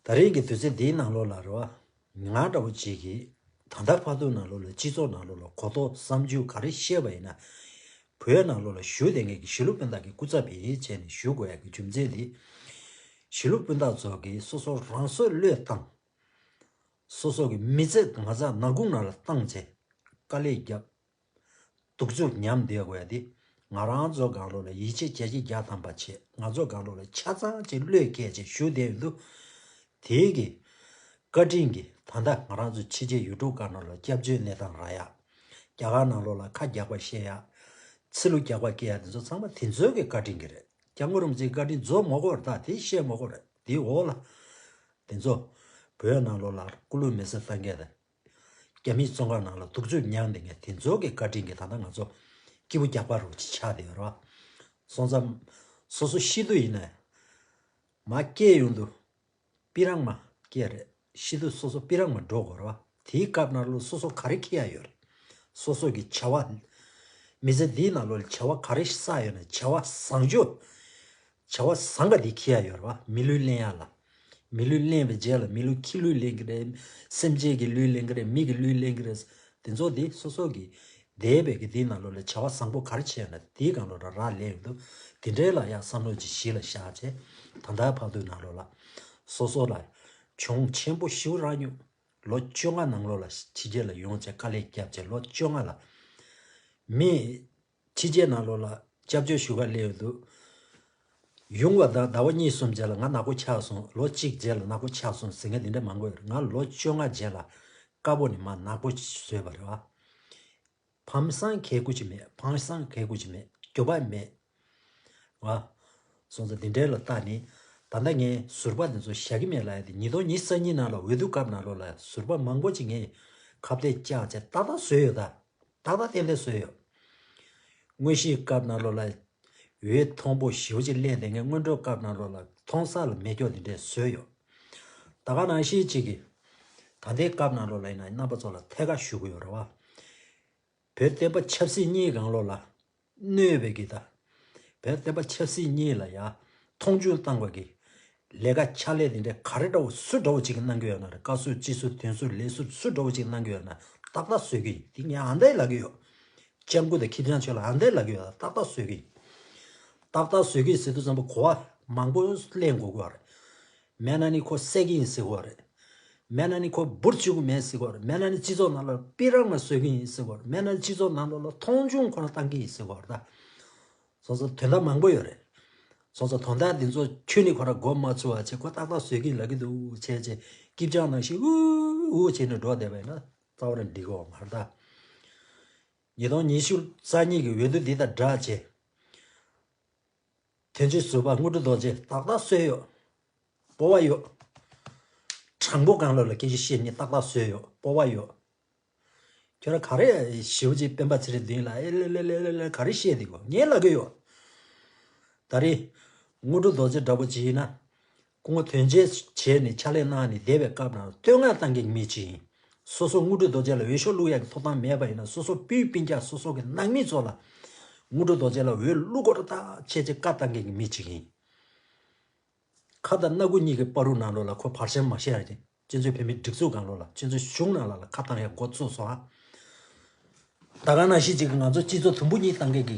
ད་རེས་ཀྱི་དུས་ཚོད་འདིའི་ནང་ལོགས་ལ་རོ། ང་འདྲ་བོ་ཅིག་གིས་ད་ལྟ་བར་དུ་ནང་ལོགས་ལ་སྤྱི་ཚོགས་ནང་ལོགས་ལ་གོ་རྟོགས་བསམ་ཚུལ་ག་རེ་བཤད་པ་ཡིན་ན། བོད་ནང་ལོགས་ལ་བཞུགས་བསྡད་མཁན་གྱི་གཞིས་ལུས་སྤུན་ཟླ་གི་སྐུ་ཚབ་ཡིན་བྱས་ནས་ཞུ་དགོས་ཡ་གི་རྒྱུ་མཚན་དེ། གཞིས་ལུས་སྤུན་ཟླ་ཚོ་གིས་སོ་སོ་རང་སྲོག་བློས་བཏང་། སོ་སོ་གི་མི་ཚེ་ང་ཚོ་ནག་ཁུང་ནང་ལ་བཏང་བྱས་དཀའ་ལས་བརྒྱབ། སྡུག་རྩུབ་མྱངས་བསྡད་དགོས་ཡ་དེ། ང་རང་ཚོ་སྒང་ལོགས་ལ་ཡིད་ཆེས་བརྒྱ་ཆ་བརྒྱ་ཐམ་པ་བྱས། ང་ཚོ་སྒང་ལོགས་ལ་ཆ་ཚང་ཅིག་བློས་འཁེལ་བྱས་བཞུགས་བསྡད་ཡོད་འདུག་དེའི་གི་བཀའ་དྲིན་གྱིས་ད་ལྟ་ང་རང་ཚོ་ཕྱི་རྒྱལ་ཡུལ་གྲུ་ཁག་ནང་ལ་སྐྱབས་བཅོལ་གནས་སྟངས་རག་ཡ། རྒྱ་གར་ནང་ལོགས་ལ་ཁ་རྒྱག་པ་བཤད་ཡ། ཚིག་ལོ་རྒྱག་པ་སྐྱེ་ཡ་དེ་ཚོ་ཚང་མ་དེ་ཚོའི་གི་བཀའ་དྲིན་གྱིས་རེད། སྐྱབས་མགོན་རིན་པོ་ཆེའི་བཀའ་དྲིན་རྫོགས་མ་དགོས་རེད། ད་དེ་བཤད་མ་དགོས་རེད། དེའི་འོག་ལ། དེ་ཚོ་བོད་ནང་ལོགས་ལ་སྐུ་ལུས་མེ་སྲེག་བཏང་མཁན་དང་། རྒྱ་མིའི་བཙོན་ཁང་ནང་ལ་སྡུག་རྩུབ་མྱངས་བསྡད་མཁན་དེ་ཚོ་གི་བཀའ་དྲིན་གྱིས་ད་ལྟ་ང་ཚོ་སྐྱིད་པོ་རྒྱག་པ་རོགས་ཅིག་ཆགས་བསྡད་ཡོད་རེད་བ། སོང་ཙང་། སོ་སོ་ཤི་དུས་ཡིན་ནའི། མ་སྐྱེས་ཡོང་དུས། པི་རང་མ་སྐྱེས་རེད། ཤི་དུས་སོ་སོ་པི་རང་མ་འགྲོ་དགོས་རེད་བ། དེའི་སྐབས་ནང་ལོགས་སོ་སོ་ག་རེ་འཁྱེར་ཡ་ཡོད་རེད། སོ་སོ་གི་བྱ་བ། མི་ཚེ་འདིའི་ནང་ལོགས་ལ་བྱ་བ་ག་རེ་བསགས་ཡོད་ན་བྱ་བ་བཟང་ཕྱོགས། བྱ་བ་བཟང་པ་འདི་འཁྱེར་ཡ་ཡོད་རེད་བ། མི་ལུས་ལེན་ཡ་ལ། མི་ལུས་ལེན་པའི་རྗེས་ལ་མི་ལུས་ཁྱི་ལུས་ལེན་གི་རེད། སེམས་ཅན་གྱི་ལུས་ལེན་གི་རེད། མི་གི་ལུས་ལེན་གི་རེད། དེ་ཚོ་དེ་སོ་སོ་གི་འདས་པའི་གི་དེའི་ནང་ལོགས་ལ་བྱ་བ་བཟང་པོ་ག་རེ་བྱས་ན་དེའི་སྒང་ལོགས་ལ་རག་ལས་ཡོང་དུས་དེ་འདྲའི་ལ་ཡང་བསམ་བློ་ཅིག་གཞི་ལ་བཞག་བྱས་ད་ལྟའི་བར་དུ་ནང་ལོགས་ལ་སོ་སོ་ལ་གྱོང་ཆེན་པོ་ཞེ་པོ་རག་མྱོང་། ལོ་བཅོ་ལྔ་ནང་ལོགས་ལ་ཕྱི་རྒྱལ་ལ་ཡོང་བྱས་དཀའ་ལས་བརྒྱབ་བྱས་ལོ་བཅོ་ལྔ་ལ་མི། ཕྱི་རྒྱལ་ནང་ལོགས་ལ་སྐྱབས་བཅོལ་ཞུ་ག་སླེབས་ཡོད་འདུག་ཡོང་བ་དང་ཟླ་བ་གཉིས་གསུམ་རྗེས་ལ་ང་ནག་པོ་ཆགས་སོང་། ལོ་གཅིག་རྗེས་ལ་ནག་པོ་ཆགས་སོང་ཟེར་མཁན་དེ་འདྲ་མང་པོ་ཡོད་རེད། ང་ལོ་བཅོ་ལྔ་རྗེས་ལ་དཀར་པོ་ནས་མར་ནག་པོ་བཟོས་པ་རེད་བ། ཕམ་སང་གལ་དགོས་ཅིག་མེད། ཕམ་སང་གལ་དགོས་ཅིག་མེད། སྐྱོ་པ་མེད། བ། སོང་ཙང་འདི་འདྲའི་ལ་བལྟ་ནི། ད་ལྟ་ངས་ཟུར་པ་འདི་ཚོ་བཞག་གི་མེད་ལབ་ཡ་དེ་ཉིས་སྟོང་ཉི་ཤུ་རྩ་གཉིས་ནང་ལ་འོས་བསྡུ་སྐབས་ནང་ལོགས་ལ་ཟུར་པ་མང་པོ་ཅིག་ངས་ཁ་གཏད་བཅག་བྱས་ཏག་ཏག་བཟོས་ཡོད་ད། ཏག་ཏག་ཏན་ཏན་བཟོས་ཡོད། དངོས་གཞིའི་སྐབས་ནང་ལོགས་ལ་འོས་མཐོན་པོ་ཞེ་པོ་ཅིག་སླེབས་བསྡད་མཁན་སྔོན་འགྲོའི་སྐབས་ནང་ལོགས་ལ་མཐོང་ས་ལ་མེད་སྐྱོ་དེ་འདྲས་བཟོས་ཡོད། ད་ག་ནང་བཞིན་ཅིག་གིས་ད་ལྟའི་སྐབས་ནང་ལོགས་ལ་ཡིན་ན་རྣམ་པ་ཚོ་ལ་ཐད་ཀར་ཞུ་གི་ཡོད་རེད་བ། བོད་བསྟན་པ་ཆབ་སྲིད་གཉིས་སྒང་ལོགས་ལ་གནོད་པའི་གི་ད། བོད་བསྟན་པ་ཆབ་སྲིད་གཉིས་ལ་ཡ་མཐོང་ཆུང་བཏང་བ་གི་ལས་ཀ་ཕྱག་ལས་དེ་འདྲ་ག་རེ་འདྲ་བོ་སུ་འདྲ་བོ་ཅིག་གིས་གནང་གི་ཡོད་ན་རེད། བཀའ་ཟུར་སྤྱི་ཟུར་དོན་ཟུར་ལས་ཟུར་སུ་འདྲ་བོ་ཅིག་གནང་གི་ཡོད་ན་ཏག་ཏག་བཟོས་གི་ཡིན། དེ་ངས་ཨ་འདྲས་ལབ་གི་ཡོད། སྤྱང་ཀུ་དང་ཁྱི་སྤྱང་ཁྱོད་ལ་ཨ་འདྲས་ལབ་གི་ཡོད། ཏག་ཏག་བཟོས་གི་ཡིན། ཏག་ཏག་བཟོས་གི་ཟེར་དུས་ཙམ་པ་གོ་བ་མང་པོ་ལེན་དགོས་གི་རེད། མེད་ན་ནི་ཁོ་བསད་གི་ཡིན་ཟེར་གི་རེད། མེད་ན་ནི་ཁོ་འབུར་བཅུག་གི་མེད་ཟེར་གོ་རེད། མེད་ན་ནི་སྤྱི་ཚོགས་ནང་ལ་པི་རང་ལ་བཟོ་གི་ཡིན་ཟེར་གོ་རེད། མེད་ན་ནི་སྤྱི་ཚོགས་ནང་ལོགས་ལ་མཐོང་ཆུང་ཁོ་རང་བཏང་གི་ཡིན་ཟེར་གོ་རེད་ད། སོང་ཙང་དོན་དག་མང་པོ་ཡོད་རེད། སོང་ཙང་དོན་དག་འདི་ཚོ་ཁྱོན་ནས་ཁོ་རང་མགོ་མ་ཚོས་པ་བྱས། ཁོ་ཏག་ཏག་བཟོ་གི་ཡིན་ལབ་ཀྱི་འདུག་བྱས་བྱས་སྐྱིད་ཅང་ནང་བཞིན་འུ་འུ་བྱས་ནས་འགྲོ་བསྡད་པ་ཡིན་ན་རྩ་བ་ནས་འགྲིག་གི་མ་རེད་ད། ཉིས་སྟོང་ཉི་ཤུ་རྩ་གཉིས་ཀྱི་འོས་བསྡུ་འདི་དང་སྦྲགས་བྱས། དོན་གཅོད་ཟུར་པ་དངོས་གྲུབ་རྡོ་རྗེ་ཏག་ཏག་གསོལ་ཡོད། སྤོབས་པ་ཡོད། དྲང་པོ་གང་ལོག་ལ་སྐད་ཆ་བཤད་ནི་ཏག་ཏག་བཟོས་ཡོད། སྤོབས་པ་ཡོད། ཁྱོད་རང་ག་རེ་ཞེ་པོ་ཅིག་སྤེན་པ་ཚེ་རིང་མདུན་ལ་ཨེ་ལེ་ལེ་ལེ་ལེ་ལེ་ག་རེ་བཤད་འདི་གོ་ངས་ལབ་གི་ཡོད། ད་རེས་དངོས་གྲུབ་རྡོ་རྗེ་འདྲ་པོ་ཅིག་ཡིན་ན། སྐུ་ངོ་དོན་གཅོད་བྱས་ནས་ཕྱག་ལས་གནང་ནས་བསྡད་པའི་སྐབས་ན་བསྟོད་བསྔགས་བཏང་མཁན་གྱི་མི་ཅིག་ཡིན། སོ་སོ་དངོས་གྲུབ་རྡོ་རྗེ་ལ་འོས་ཤོག་བླུག་ཡག་གི་ཐོབ་ཐང་མེད་པ་ཡིན་ན། སོ་སོ་སྤུན་སྤུན་ཀྱག་སོ་སོ་གི་ནང་མི་ཚོ་ལ་དངོས་གྲུབ་རྡོ་རྗེ་ལ་འོས་བླུག་དགོས་རེད་ད་བྱས་བྱས་བཀའ་བཏང་མཁན་གྱི་མི་ཅིག་ཡིན། ཁ་དང་སྣ་ཁུག་གཉིས་ཀྱི་བར་དུ་ནང་ལོགས་ལ་ཁོ་བར་ཆད་མ་བཤད་ཡ་རེད། སྤྱི་ཚོགས་བོད་མིའི་སྒྲིག་འཛུགས་སྒང་ལོགས་ལ་སྤྱི་ཚོགས་གཞུང་ནང་ལ་ལ་ཁ་བཏང་ཡ་འགོ་བཙུགས་སོང་ཨ། ད་ག་ནང་བཞིན་ཅིག་གི་ང་ཚོ་སྤྱི་ཚོགས་དུམ་བུ་གཉིས་བཏང་མཁན་གྱི་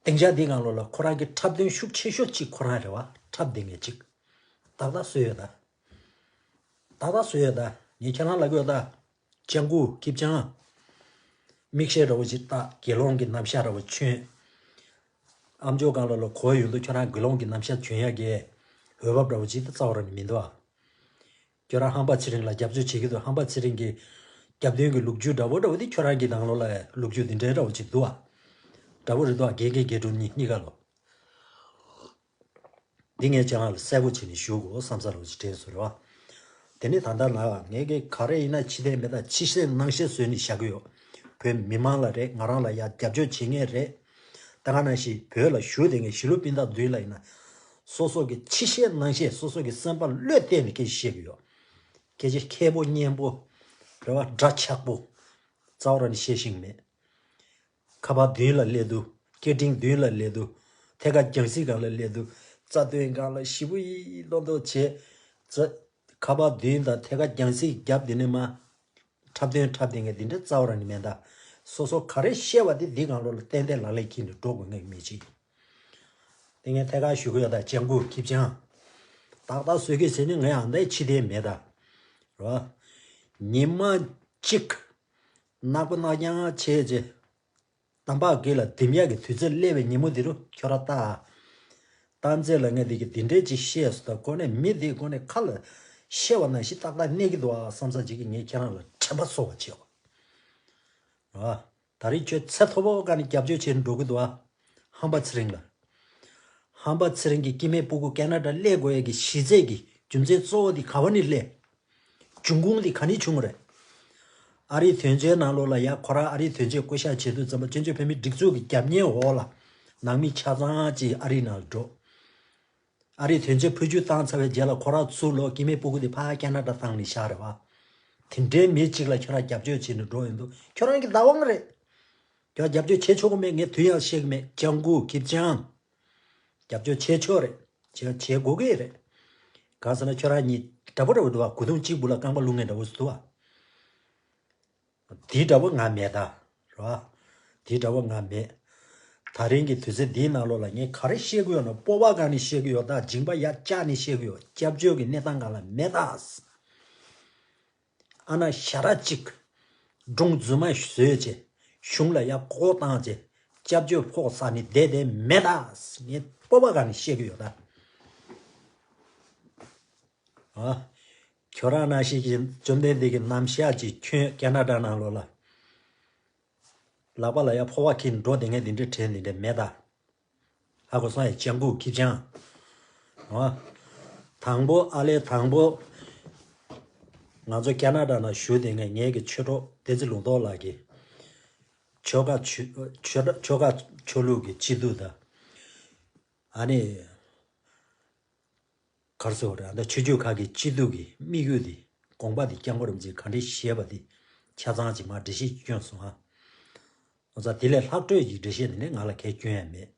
སྡིངས་ཆ་འདི་སྒང་ལོགས་ལ་ཁོ་རང་གི་འཁྲབ་སྟོན་ཤུགས་ཆེ་ཤོས་ཅིག་ཁོ་རང་རེད་བ། འཁྲབ་བསྡད་མཁན་ཅིག་ཏག་ཏག་བཟོས་ཡོད་ད། ཏག་ཏག་བཟོས་ཡོད་ད། ངས་ཁྱེད་རང་ལབ་གི་ཡོད་ད། སྤྱང་ཀི་ཁྱི་སྤྱང་། མིག་ཤེལ་འདྲ་བོ་ཅིག་བཏགས། དགེ་སློང་གི་རྣམ་གཞག་འདྲ་བོ་གྱོན། ཨ་མཆོག་སྒང་ལོགས་ལ་གོ་ཡོང་དུས་ཁྱོད་རང་དགེ་སློང་གི་རྣམ་གཞག་གྱོན་ཡག་གི་འོས་བབ་འདྲ་བོ་ཅིག་ད་རྩ་བ་རང་ནས་མི་འདུག་ཨ། ཁྱོད་རང་ཧམ་པ་ཚེ་རིང་ལ་རྒྱབ་སྐྱོར་བྱེད་ཀྱི་འདུག་ཧམ་པ་ཚེ་རིང་གི་རྒྱབ་རྟེན་གྱི་ལོ་རྒྱུས་འདྲ་བོ་འདྲ་བོ་དེ་ཁྱོད་རང་གི་ནང་ལོགས་ལ་ལོ་རྒྱུས་དེ་འདྲའི་འདྲ་བོ་ཅིག་འདུག་ཨ། འདྲ་བོ་རེད་འདུག་ཨ། རྒན་རྒས་རྒས་དྲུང་གཉིས་གཉིས་ཀ་ལོ། འདི་ངས་ཁྱེད་རང་ལ་གསལ་པོ་བྱས་ནས་ཞུ་དགོས་བསམ་ས་ལོ་ཅིག་དྲན་སོང་རེད་བ། དེ་ནས་ད་ལྟ་ལ་ངས་གི་ག་རེ་ཡིན་ན་ཕྱི་བལྟས་མེད་ད་ཕྱི་བཤད་ནང་བཤད་བཟོས་ནས་བཞག་གི་ཡོད། བོད་མི་མང་ལ་རེད། ང་རང་ལ་ཡ་རྒྱབ་སྐྱོར་བྱེད་མཁན་རེད། ད་ག་ནང་བཞིན་བོད་ལ་བཞུགས་བསྡད་མཁན་གཞིས་ལུས་སྤུན་ཟླ་མདུན་ལ་ཡིན་ན། སོ་སོ་གི་ཕྱི་བཤད་ནང་བཤད་སོ་སོ་གི་སེམས་པ་བློས་གཏད་ནས་སྐད་ཆ་བཤད་གི་ཡོད། སྐད་ཆ་མཁས་པོ་སྙན་པོ། རེད་བ། འདྲ་ཆགས་པོ། རྩ་བ་རང་ནས་བཤད་ཤེས་ཀྱི་མེད། ཁ་པར་མདུན་ལ་སླེབས་དུས། སྐད་འཕྲིན་མདུན་ལ་སླེབས་དུས། ཐད་ཀར་རྒྱང་སྲིང་སྒང་ལ་སླེབས་དུས། རྩ་དོན་སྒང་ལ་ཞེ་པོ་ཡིད་ལོག་མདོག་བྱས། རྩ། ཁ་པར་མདུན་དང་ཐད་ཀར་རྒྱང་སྲིང་རྒྱབ་དེ་ནས་མ། འཁྲབ་སྟོན་འཁྲབ་དེ་ངས་དེ་འདྲ་རྩ་བ་རང་ནས་མེད་ད། སོ་སོ་ག་རེ་བཤད་པ་དེ་འདི་སྒང་ལོགས་ལ་ཏན་ཏན་ལག་ལེན་འཁྱེར་ནས་འགྲོ་དགོས་ངེས་མི་ཅིག་དེ་ངས་ཐད་ཀར་ཞུ་གི་ཡོད་ད། སྤྱང་ཀི་ཁྱི་སྤྱང་། ཏག་ཏག་བཟོས་གི་ཟེར་ནས་ངས་ཨ་མདའི་ཕྱི་བལྟས་མེད་ད། རོ། ཉི་མ་གཅིག་ནག་པོ་ནག་རྐྱང་བྱས་རྗེས། དམ་པ་དགེ་ལ་འདེམས་ཡག་གི་དུས་ཚོད་སླེབས་པའི་ཉིན་མོ་དེ་རུ་ཁྱོད་ར་ལྟ། རྟ་མཛེས་ལ་ངས་འདི་གི་འདི་འདྲའི་ཅིག་བཤད་སོང་ད། ཁོ་ནས་མི་འདི་ཁོ་ནས་ཁ་ལ་བཤད་པ་ནང་བཞིན་ཏག་ཏག་གནས་ཀྱི་འདུག་ཨ་བསམ་ས་ཅིག་གིས་ངས་ཁྱེད་རང་ལ་དྲན་པ་གསོ་བ་བྱེད་བ། ཨ། ད་རེས་ཁྱོད་ཚད་མཐོ་པོ་ག་ནས་རྒྱབ་སྐྱོར་བྱེད་འགྲོ་གི་འདུག་ཨ། ཧམ་པ་ཚེ་རིང་ལ། ཧམ་པ་ཚེ་རིང་གི་སྐྱེ་དམན་སྤུ་གུ་ཁེ་ན་ཌ་སླེབས་དགོས་ཡས་ཀྱི་གཞི་རྩའི་གི་རྒྱུ་མཚན་གཙོ་བོ་འདི་ག་བ་ནས་སླེབས། འབྱུང་ཁུངས་འདི་ག་ནས་བྱུང་རེད། ཨ་རིའི་དོན་གཅོད་ནང་ལོགས་ལ་ཡ་ཁོ་རང་ཨ་རིའི་དོན་གཅོད་བསྐོ་བཞག་བྱེད་དུས་ཙམ་པ་བཙན་བྱོལ་བོད་མིའི་སྒྲིག་འཛུགས་ཀྱི་རྒྱབ་གཉེར་འོག་ལ་ནང་མི་ཆ་ཚང་ཅིག་ཨ་རིའི་ནང་ལ་འགྲོ། ཨ་རིའི་དོན་གཅོད་འཕོ་འགྱུར་བཏང་ཚར་བའི་རྗེས་ལ་ཁོ་རང་ཚུར་ལོག་སྐྱེ་དམན་སྤུ་གུ་དེ་ཕར་ཁེ་ན་ཌ་བཏང་ནས་བཞག་རེད་བ། དེ་འདྲའི་མི་གཅིག་ལ་ཁྱོད་རང་རྒྱབ་སྐྱོར་བྱེད་ནས་འགྲོ་ཡོང་དུས་ཁྱོད་རང་གི་བདག་དབང་རེད། ཁྱོད་རྒྱབ་སྐྱོར་བྱེད་ཆོག་གི་མེད། ངས་དུས་ཡང་བཤད་གི་མེད། སྤྱང་ཀི་ཁྱི་སྤྱང་། རྒྱབ་སྐྱོར་བྱེད་ཆོག་རེད། བྱེད་བྱེད་དགོས་ཀྱི་རེད། གང་ཟེར་ན་ཁྱོད་རང་གཉིས་འདྲ་པོ་འདྲ་པོ་འདུག་བ། གོས་ཐུང་གཅིག་པུ་ལ་རྐང་པ་བླུགས་མཁན་འདྲ་པོ་ཞིག་འདུག་བ། དེ་འདྲ་པོ་ང་མེད་ད། རེད་བ། དེ་འདྲ་པོ་ང་མེད། ད་རིང་གི་དུས་ཚོད་འདིའི་ནང་ལོགས་ལ་ངས་ག་རེ་བཤད་ཀྱི་ཡོད་ན་སྤོབས་པ་སྒང་ནས་བཤད་ཀྱི་ཡོད་ད། མཇིང་པ་ཡར་བཅག་ནས་བཤད་ཀྱི་ཡོད། སྐྱབས་བཅོལ་གྱི་གནས་སྟངས་སྒང་ལ་མེད་ད། ཨ་ན་ཞ་ར་གཅིག་སྒྲུང་རྫུན་མ་བཟོས་བྱས་གཞུང་ལ་ཡར་མགོ་བཏང་བྱས་སྐྱབས་བཅོལ་ཕོག་ས་ནི་བསྡད་བསྡད་མེད་ད། ངས་སྤོབས་པ་སྒང་ནས་བཤད་ཀྱི་ཡོད་ད། ཨ། ཁྱོད་རང་ནང་བཞིན་གྱི་བཅོམ་ལྡན་འདས་ཀྱི་རྣམ་གཞག་ཅིག་ཁྱོད་ཁེ་ན་ཌ་ནང་ལོགས་ལ་ལག་པ་ལ་ཡར་ཕོར་པ་འཁྱེར་འགྲོ་བསྡད་མཁན་འདི་འདྲའི་དྲན་འདི་འདྲ་མེད་ད། ཧ་གོ་སོང་ཡ། སྤྱང་ཀི་ཁྱི་སྤྱང་། ཨ། དང་པོ་ཨ་ལས་དང་པོ། ང་ཚོ་ཁེ་ན་ཌ་ནང་བཞུགས་བསྡད་མཁན་ངེད་ཀྱི་ཆོས་གྲོགས་བསྟན་འཛིན་ལུང་རྟོགས་ལགས་ཀྱིས། ཆོལ་ཁ་ཆོས་ཆོས་ཆོལ་ཁ་ཆོས་ལུགས་ཀྱི་སྐྱིད་སྡུག་དང་། ཨ་ནི། ག་རེ་ཟེར་བ་རེད། ཨ་ད་ཆོས་བརྒྱུད་ཁག་གི་སྐྱིད་སྡུག་གི་དམིགས་ཡུལ་དེ་དགོངས་པ་དེ་སྐྱབས་མགོན་རིན་པོ་ཆེས་ག་འདྲས་བཞེས་པ་དེ་ཆ་ཚང་ཅིག་མར་འགྲེལ་བཤད་ཅིག་བསྐྱོན་སོང་ཨ། ང་ཚོ་དེ་ལས་ལྷག་སྤྲོས་ཀྱི་འགྲེལ་བཤད་དེ་ནི་ང་ལ་གས་སྐྱོན་ཡ་མེད།